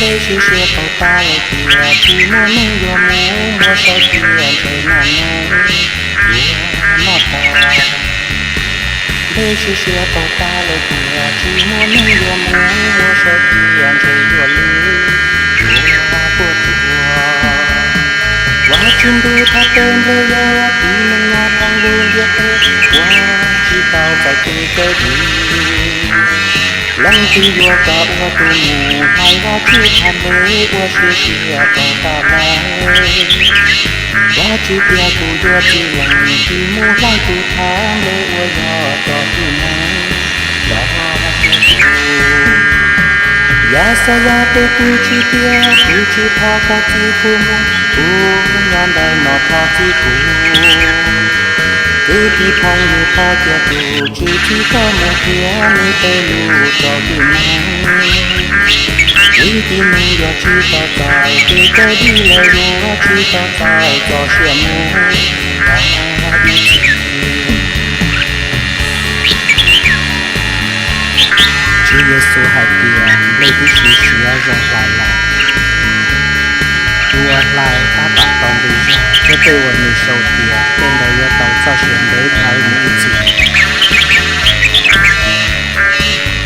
Npeb siab siab tau tas lawm tias tsis muaj neeg yuav mus muab saib tias ntshai noj neeg yuav noj tas. Npeb siab siab tau tas lawm tias tsis muaj neeg yuav mus muab saib tias ntshai yuav li yuav puas tsuaj. Vajtswv ntuj thaj teb nplej yog tib neeg nyob thoob lub ntiaj teb uas tsis tau txais kev cawm dim. Leej twg yuav kom ua tus mus hais Vajtswv thaj nplej ua siab tias txog tas lawm? Vajtswv tias kuv yuav tsis lees tsis mus hais tus thaj nplej uas yog cov tib neeg los ntsia kuv. Yaxayas teb tus Tswv tias kuv tsis thov koj txib kuv mus, kuv nyob ntawm no thov txib kuv. Kwv tij phooj ywg, thov cia tus Tswv txib koj mus qhia nws tej lus rau tib neeg. Vim tib neeg yog tsis tau txais kev cawm dim lawv yuav tsis tau txais txoj sia mus ib txhis. Tswv Yexus hais tias nplej twb siav siav zoo hlais lawm, tus uas hlais tab tom tau nqi zog thiab tej uas nws sau tias tej ntawd yuav tau txoj sia ntev dhawv mus ib txhis.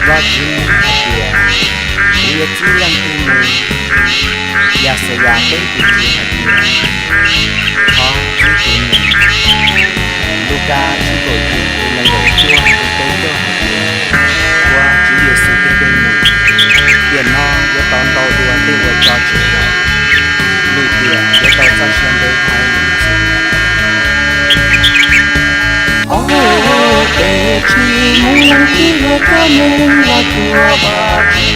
Vajtswv hais tias kuv yuav txib leej twg mus? Yaxayas teb tus Tswv hais tias thov txib kuv mus. Lukas tshooj kaum yim nqe nees nkaum cuaj txog peb caug hais tias ua Tswv Yexus tej dej num, tiam no yuav tau ntau dua tej uas tso tseg lawm, vim tias yuav tau txoj sia ntev dhawv mus ib txhis. Ob peb tsis mus leej twg yuav coj neeg los cuag Vajtswv,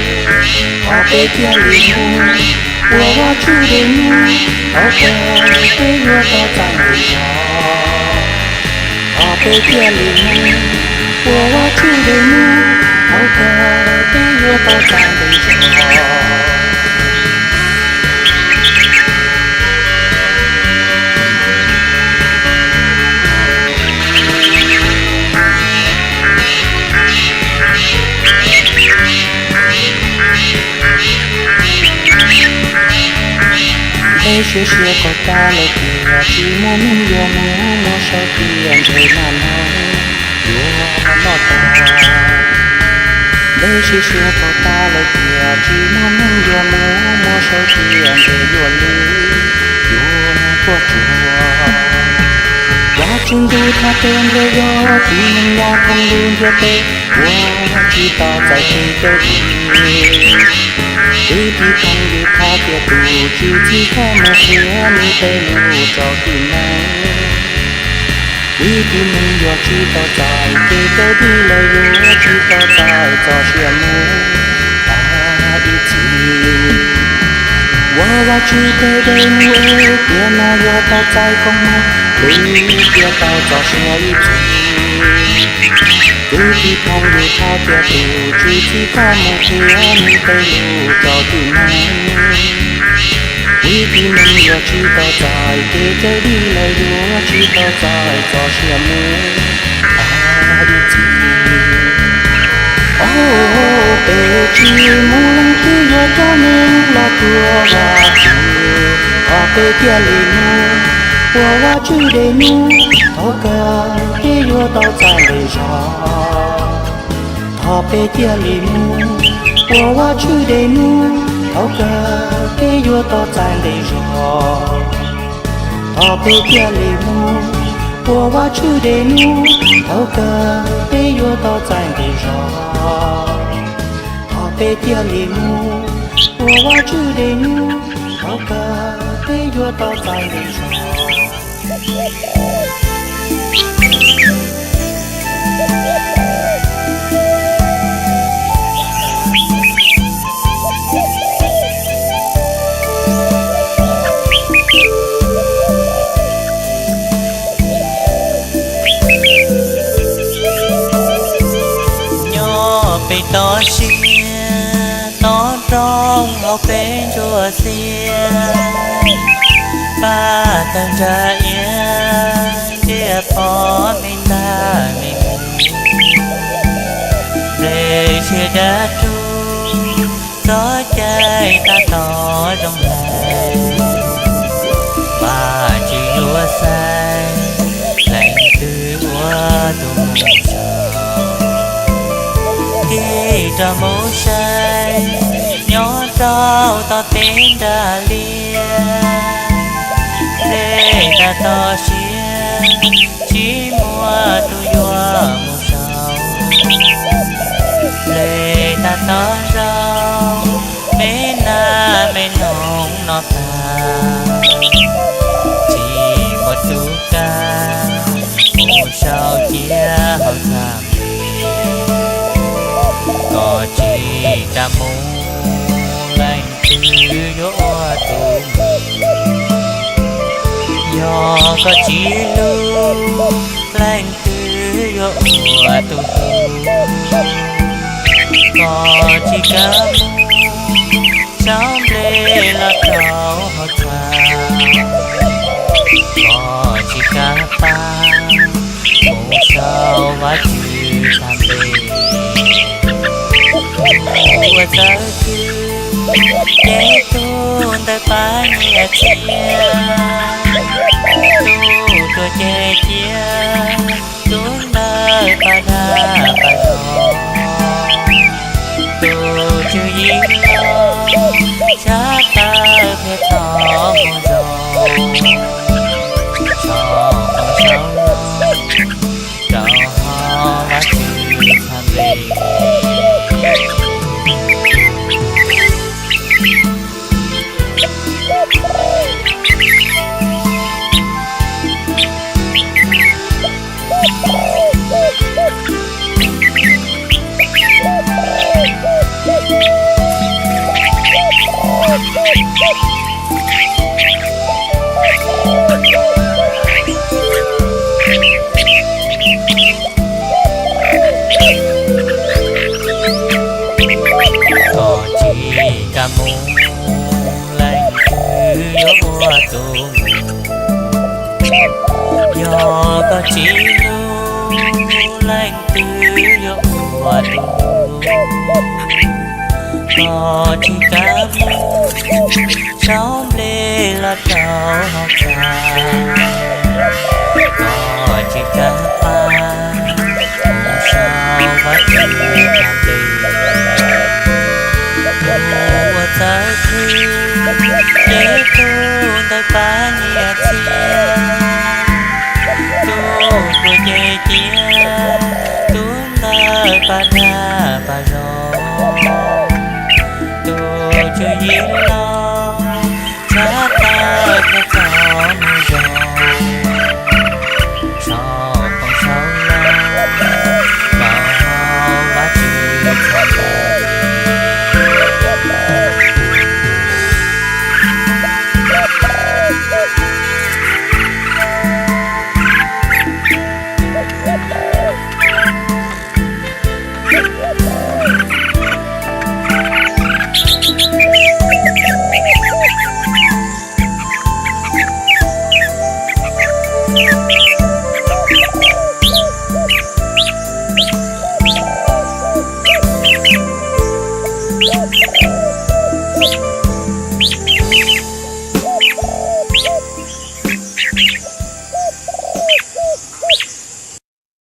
thov peb cia li mus ua Vajtswv dej num, thaum kawg peb yuav tau txais nqi zog. Thov peb cia li mus ua Vajtswv dej num, thaum kawg peb yuav tau txais nqi zog. Npeb siab siab tau tas lawm tias tsis muaj neeg yuav mus muab saib tias ntshai noj neeg yuav noj tas. Npeb siab siab tau tas lawm tias tsis muaj neeg yuav mus muab saib tias ntshai yuav li yuav puas tsuaj. Vajtswv ntuj thaj teb nplej yog tib neeg nyob thoob lub ntiaj teb uas tsis tau txais kev cawm dim. Kwv tij phooj ywg, thov cia tus Tswv txib koj mus qhia nws tej lus rau tib neeg. Vim tib neeg yog tsis tau txais kev cawm dim lawv yuav tsis tau txais txoj sia mus ib txhis. Ua Vajtswv tej dej num es tiam no yuav tau txais koob hmoov, vim yuav tau txoj sia ib txhis. Kwv tij phooj ywg, thov cia tus Tswv txib koj mus qhia nws tej lus rau tib neeg. Vim tib neeg yog tsis tau txais kev cawm dim lawv yuav tsis tau txais txoj sia mus ib txhis. Ob peb tsis mus leej twg yuav coj neeg los cuag Vajtswv, thov peb cia li mus ua Vajtswv dej num, thaum kawg peb yuav tau txais nqi zog. Thov peb cia li mus ua Vajtswv dej num, thaum kawg peb yuav tau txais nqi zog. Thov peb cia li mus ua Vajtswv dej num, thaum kawg peb yuav tau txais nqi zog. Thov peb cia li mus ua Vajtswv dej num, thaum kawg peb yuav tau txais nqi zog. Nyob pem toj siab toj roob hauv peb ntsuab xiab, pab tawg ntsa iab ntiaj pov me ntag me mus. Nplej siab dab tsuj Txoj cai tab tom zoo lawm, Vajtswv yuav xaiv leej twg ua tus mus saud. Tig rov mus saib nyob rau toj teb nram liaj, dlej tab tom siab, tsis muaj tus yuav mus saud. Dlej tab tom zoo, me nas me noog no tag, tsis muaj tus kam mus saud cia hauv txaj li. Koj tsis kam mus, leej twg yuav ua tus mus? Yog koj tsis hlub, leej twg yuav ua tus hlub? Koj tsis kam mus, sau nplej los rau hauv txaj. Koj tsis kam pab mus saud Vajtswv tag npe. Ua txawv twg ces tus ntawd pab nyiaj txiag, tus ruam ces cia tus ntawd pab dag pab zog. Tus tswv yim los, tshaj tawm thiab txhob mus zov, tso qoob saud los rau hauv Vajtswv txaj npe. Koj tsis kam mus, leej twg yuav ua tus mus? Yog koj tsis hlub, leej twg yuav ua tus hlub? Koj tsis kam mus, sau nplej los rau hauv txaj. Koj tsis kam pab mus saud Vajtswv txaj npe. Ua txawv twg ces tus ntawd pab nyiaj txiag, tus ruam ces cia tus ntawd pab dag pab zog. Tus tswv yim los, tshaj tawm thiab txhob mus zov,